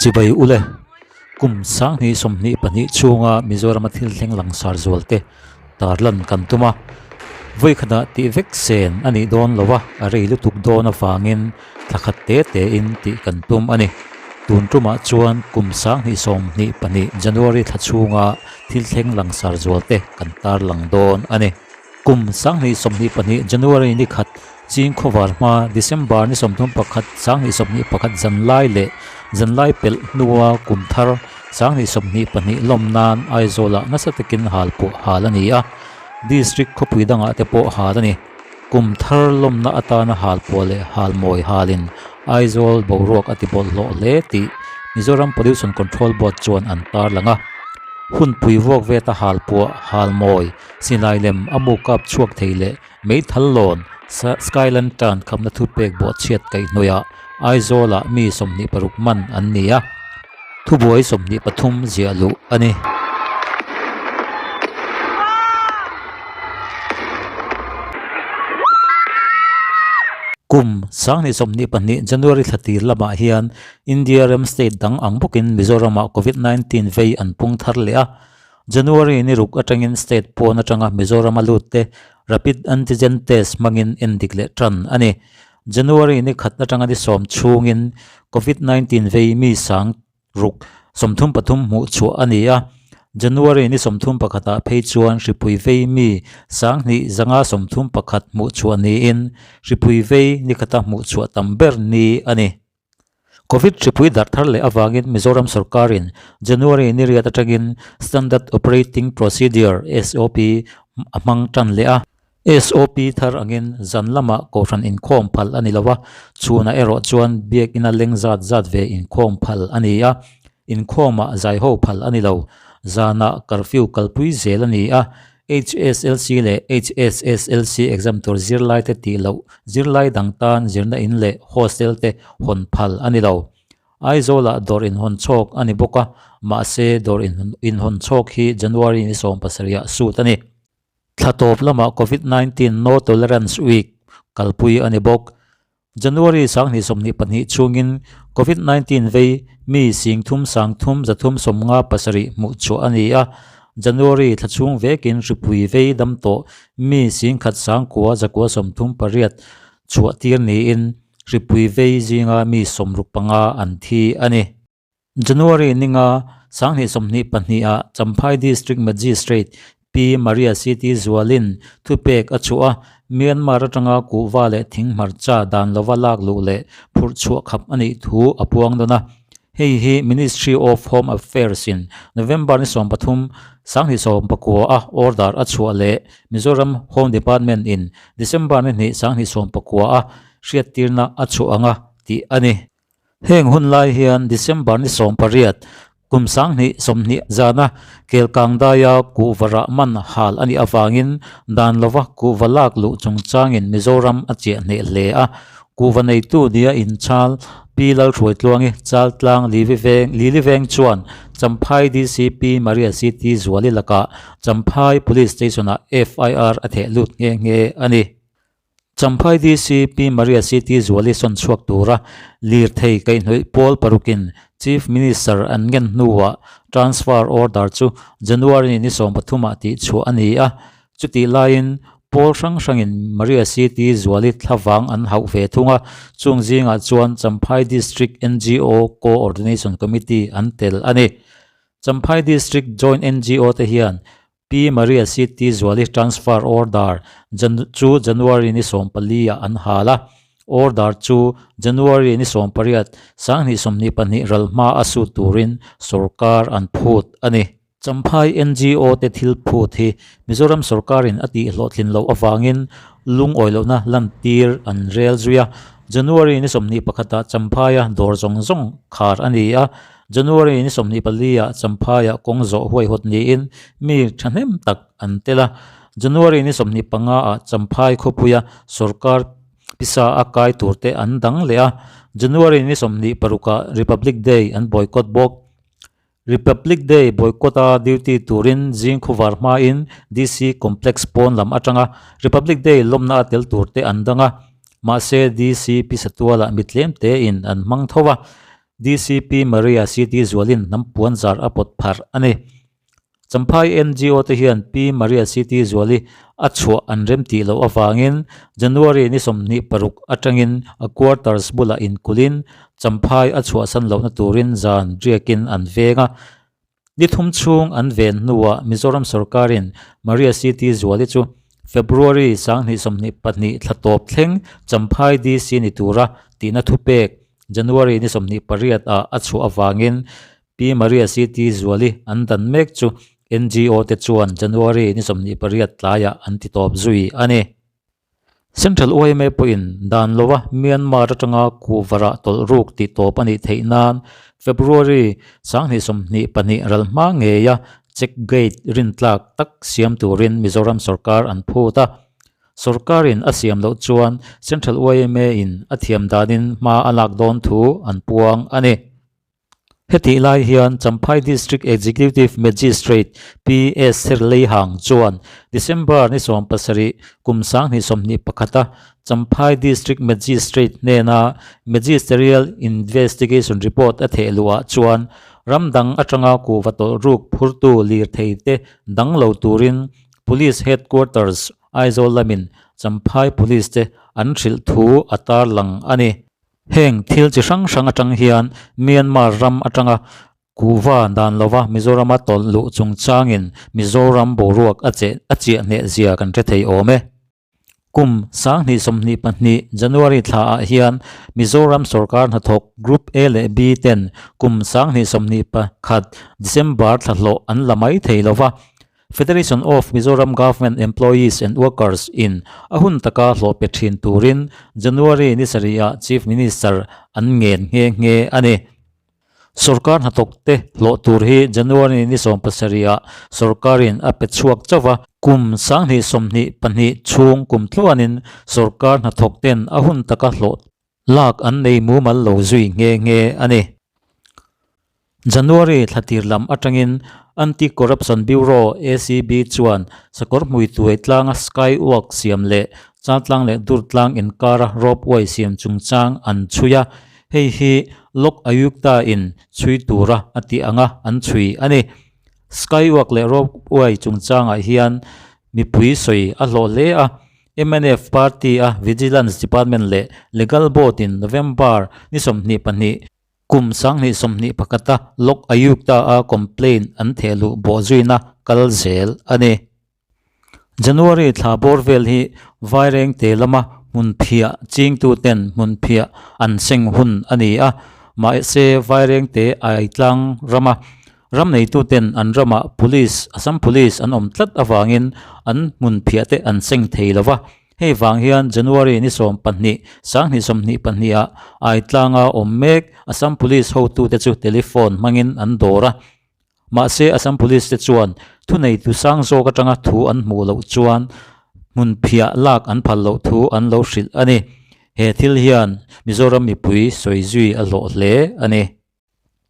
Chibai ule, kum 2022 chhunga Mizorama thil thleng langsar zual te tarlan kan tum a, vawikhatah tih vek sen a nih dawn lo a, a rei lutuk dawn avangin thla khat te tein tih kan tum a ni. Tun tumah chuan kum 2022 January thla chhunga thil thleng langsar zual te kan tarlang dawn a ni. Kum 2022 January ni khat ching khawvar hma December ni 31 2021 zanlai leh zanlai pelh hnua kum thar 2022 lawm nan Aizawlah nasa takin hal pawh hal a ni a, District khawpui dangah te pawh hal a ni. Kum thar lawmna atana hal pawh leh hal mawi halin Aizawl boruak a ti bawlhhlawh hle tih Mizoram Pollution Control Board chuan an tarlang a. Hunpui vuak veta hal pawh hal mawi silai lem a mu kap chhuak thei leh meithal lawn Sky Lantern khamna thupek bawhchhiat kaihhnawihah Aizawlah mi 26 man an ni a. Thubuai 23 ziah luh a ni. Kum 2022 January thla tir lamah hian India ram state dang ang bawkin Mizoramah Covid-19 vei an pung thar leh a. January ni ruk atangin state pawn atanga Mizorama lut te rapid antigen test hmangin endik leh tan a ni. January ni khat atanga ni sawm chhungin Covid-19 vei mi sang ruk 33 hmuh chhuah a ni a. January ni 31 ah phei chuan hripui vei mi sang hnih zanga 31 hmuh chhuah niin hripui vei ni khata hmuh chhuah tam ber ni a ni. Covid hripui darh thar leh avangin Mizoram sorkarin January ni riat atangin Standard Operating Procedure, SOP, a hmang tan leh a. SOP thar angin zan lamah kohhran inkhawm phal a ni lo a, chhunah erawh chuan biakina leng zat zat ve inkhawm phal a ni a, inkhawmah zaiho phal a ni lo. Zanah curfew kalpui zel a ni a, HSLC leh HSSLC exam tur zirlaite tih loh zirlai dang tan zirna in leh hostel te hawn phal a ni lo. Aizawlah dawr inhawn chhawk a ni bawk a, mahse dawr inhawn chhawk hi January ni 17 ah sut a ni. Thla tawp lamah Covid-19 No Tolerance Week kalpui a ni bawk. January 2022 chhungin Covid-19 vei mi sing thum sang thum zathum sawmnga pasarih hmuh chhuah a ni a. January thla chhung vekin hripui vei dam tawh mi sing khat sang kua zakua sawmthum pariat chhuah tir niin hripui vei zinga mi 65 an thi a ni. January ninga 2022 ah Champhai District Magistrate Pi Maria CT Zualin thupek a chhuah a, Myanmar atanga kuhva leh thing hmarcha dan lova lak luh leh phurh chhuah khap a nih thu a puang dawn a. Hei hi Ministry of Home Affairs in November ni 13, 2019 a order a chhuah leh Mizoram Home Department in December ni hnih 2019 a hriattirna a chhuah anga tih a ni. Heng hun lai hian December ni 18, kum 2020 zana Kelkang daia kuhva rah man hal a nih avangin dan lova kuhva lak luh chungchangin Mizoram a chiah hneh hle a. Kuhva neitu nia inchhal Pi Lalhruaitluangi Chaltlang Lili Veng chuan Champhai DCP Maria CT Zuali lakah Champhai Police Station-ah FIR a theh lut nghe nghe a ni. Champhai DC Pi Maria CT Zuali sawn chhuak tura lirthei kaihhnawih pawl parukin Chief Minister an ngen hnuah transfer order chu January ni 13 ah tih chhuah a ni a. Chutih laiin pawl hrang hrangin Maria CT Zuali thlavang an hauh ve thung a, chung zingah chuan Champhai District NGO Co-ordination Committee an tel a ni. Champhai District Joint NGO te hian Pi Maria CT Zuali transfer order chu January ni 14 ah an hal a, order chu January ni 18, 2022 ral hma a sut turin sorkar an phut a ni. Champhai NGO te thil phut hi Mizoram sorkarin a tih hlawhtlin loh avangin lungawi lohna lantir an rel zui a, January ni 21 ah Champhaia dawr zawng zawng khar a ni a, January ni 24 ah Champhaiah kawng zawh huaihawt niin mi thahnem tak an tel a. January ni 25 ah Champhai khawpuia sorkar pisa a kai turte an dang leh a. January ni 26 ah Republic Day an boycott bawk. Republic Day boycott a duty turin zing khuvar hmain DC Complex pawn lam atanga Republic Day lawmna a tel turte an dang a. Mahse DC pisa tualah mi tlem tein an hmang tho a. DCP Maria CT Zualin hnam puanzar a pawt pharh a ni. Champhai NGO te hian Pi Maria CT Zuali a chhuah an rem tih loh avangin January ni 26 atangin a quarters bulah inkulhin Champhai a chhuahsan lohna turin zan riakin an veng a. Ni thum chhung an ven hnuah Mizoram sorkarin Maria CT Zuali chu February 2022 thla tawp thleng Champhai DC ni tura tihna thupek January ni 28 ah a chhuah avangin Pi Maria CT Zuali an dan mek chu NGO te chuan January ni 28 tlaiah an ti tawp zui a ni. Central yma pawhin dan lova Myanmar atanga kuhvarah tawlh ruk tih tawp a nih theih nan February 2022 ral hma ngeia check gate rintlak tak siam turin Mizoram sorkar an phut a. Sorkarin a siam loh chuan Central yma in a thiam danin hma a lak dawn thu an puang a ni. Hetih lai hian Champhai District Executive Magistrate Pi S Serleihang chuan December ni 17 kum 2021 a Champhai District Magistrate hnena Magisterial Investigation Report a theh luhah chuan ram dang atanga kuhva tawlh ruk phurtu lirthei te dang lo turin Police Headquarters Aizawl lamin Champhai Police te an hrilh thu a tarlang a ni. Heng thil chi hrang hrang atang hian Myanmar ram atanga kuhva dan lova Mizorama tawlh luh chungchangin Mizoram boruak a che a chiah hneh zia kan hre thei awm e. Kum 2022 January thla ah hian Mizoram sorkar hnathawk Group A leh B ten kum 2021 December thla hlawh an la mai thei lova, Federation of Mizoram Government Employees and Workers in a hun taka hlawh pe thin turin January ni sarihah Chief Minister an ngen nghe nghe a ni. Sorkar hnathawk te hlawh tur hi January ni 17 ah sorkarin a pe chhuak chauh a, kum 2022 chhung kum tluanin sorkar hnathawk ten a hun taka hlawh lak an nei mumal lo zui nghe nghe a ni. January thla tir lam atangin Anti-Corruption Bureau, ACB, chuan sakawr hmui tuai tlanga skywalk siam leh Chaltlang leh Durtlang inkara ropeway siam chungchang an chhui a, hei hi Lok Ayukta in chhui tura a tih anga an chhui a ni. Skywalk leh ropeway chungchangah hian mipui sawi a hlawh hle a, mnf party a Vigilance Department leh Legal Board in November ni 22, Kum 2021 a Lok Ayukta a complaint an thehluh bawhzuina kal zel a ni. January thla bawr vel hi Vairengte lama hmunphiah chingtuten hmunphiah an seng hun a ni a, mahse Vairengte Aitlang rama ram neituten an ramah Police, Assam Police an awm tlat avangin an hmunphiah te an seng thei lova. Hei vang hian January ni 12, 2022 ah Aitlanga awm mek Assam Police hotute chu telephone hmangin an dawr a. Mahse Assam Police te chuan thuneitu sang zawk atanga thu an hmuh loh chuan hmunphiah lak an phal loh thu an lo hrilh a ni. He thil hian Mizoram mipui sawi zui a hlawh hle a ni.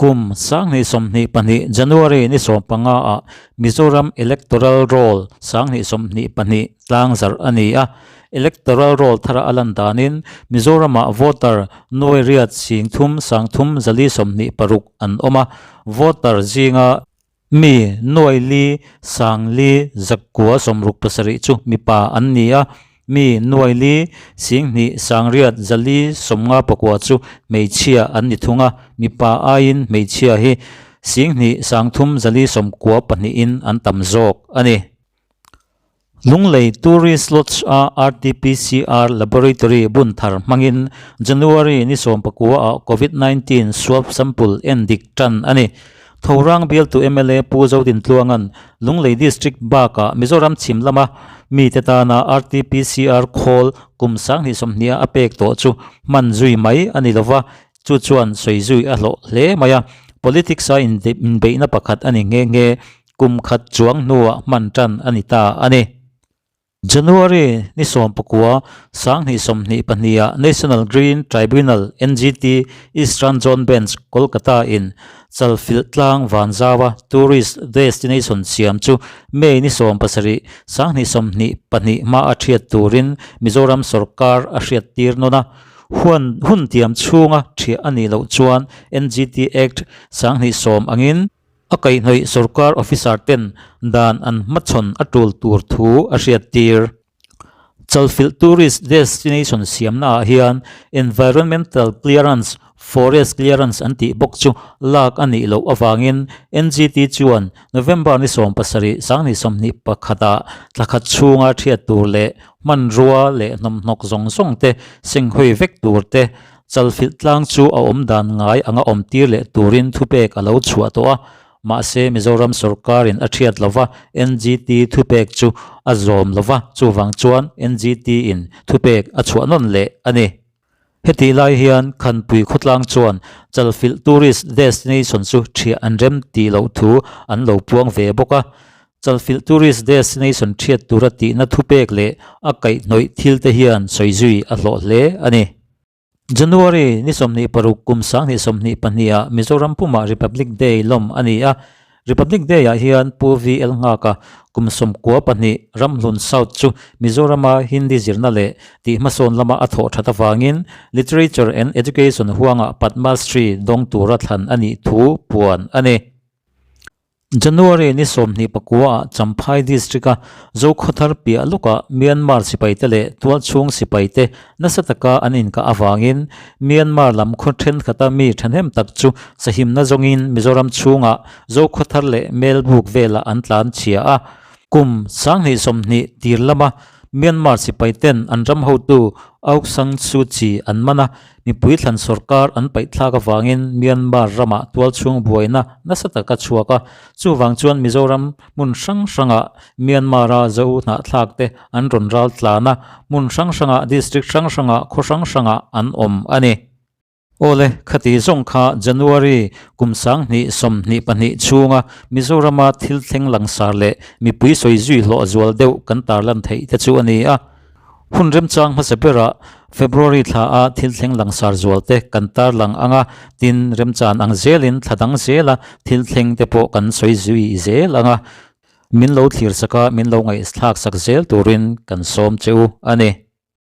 Kum 2022 January ni 15 ah Mizoram Electoral Roll 2022 tlang zarh a ni a. Electoral Roll thara a lan danin Mizoramah voter nuai riat sing thum sang thum zali 26 an awm a. Voter zinga mi nuai li sang li zakua 67 chu mipa an ni a. Mi nuai li sing hnih sang riat zali 59 chu hmeichhia an ni thung a, mipa aiin hmeichhia hi sing hnih sang thum zali 92 in an tam zawk a ni. Lunglei Tourist Lodge a RT-PCR Laboratory bun thar hmangin January ni 19 ah COVID-19 swab sample en dik tan a ni. Thorang bialtu mla Pu Zodin Tluangan Lunglei District bakah Mizoram chhim lama mite tana RT-PCR khawl kum 2020 a pek tawh chu hman zui mai a ni lova, chu chuan sawi zui a hlawh hle mai a. Politics a inbeihna pakhat a ni nghe nghe, kum khat chuang hnuah hman tan a ni ta a ni. January ni 19, 2022 ah National Green Tribunal, NGT, Eastern Zone Bench, Kolkata in Chalfilh tlang Vanzaua tourist destination siam chu May ni 17, 2022 hma a hriat turin Mizoram sorkar a hriat tir nawn a. Huan hun tiam chhunga ṭhiah a nih loh chuan NGT Act 2010 angin a kaihhnawih sorkar officer ten dan an hmachhawn a tul tur thu a hriattir. Chalfilh Tourist Destination siamnaah hian Environmental Clearance, Forest Clearance an tih bawk chu lak a nih loh avangin NGT chuan November ni 17, 2021 ah thla khat chhunga ṭhiat tur leh hmanrua leh hnawmhnawk zawng zawng te senghawi vek tur te Chalfilh tlang chu a awm dan ngai anga awm tir leh turin thupek a lo chhuah tawh a, mahse Mizoram sorkarin a ṭhiat lova NGT thupek chu a zawm lova, chuvang chuan NGT in thupek a chhuah nawn leh a ni. Hetih lai hian Khanpui khawtlang chuan Chalfilh Tourist Destination chu ṭhiah an rem tih loh thu an lo puang ve bawk a. Chalfilh Tourist Destination ṭhiat tura tihna thupek leh a kaihhnawih thil te hian sawi zui a hlawh hle a ni. January ni 26 kum 2022 ah Mizoram pumah Republic Day lawm a ni a. Republic Day-ah hian Pu VL Nghaka kum 92 Ramhlun South chu Mizorama Hindi zirna leh tih hmasawn lama a thawh that avangin Literature and Education huangah Padma Shri dawng tura thlan a nih thu puan a ni. January ni 29 ah Champhai District-a Zokhawthar piah lawkah Myanmar sipaite leh tualchhung sipaite nasa taka an inkah avangin Myanmar lam khaw thenkhat-a mi thahnem tak chu sahimna zawngin Mizoram chhungah Zokhawthar leh Melbuk velah an tlan chhia a. Kum 2020 tir lama Myanmar sipaiten an ram hotu Aung San Suu Kyi an man a, mipui thlan sorkar an paihthlak avangin Myanmar ramah tualchhung buaina nasa tak a chhuak a. Chuvang chuan Mizoram hmun hrang hrangah Myanmar-a Zo hnahthlak te an rawn ral tlan a, hmun hrang hrangah district hrang hrangah khaw hrang hrangah an awm a ni. Awle, khati zawng kha January kum 2022 chhunga Mizorama thil thleng langsar leh mipui sawi zui hlawh zual deuh kan tarlan theih te chu a ni a. Hun remchang hmasa berah February thla a thil thleng langsar zual te kan tarlang ang a, tin remchan ang zelin thla dang zela thil thleng te pawh kan sawi zui zel ang a. Min lo thlir sak a, min lo ngaihthlak sak zel turin kan sawm che u a ni.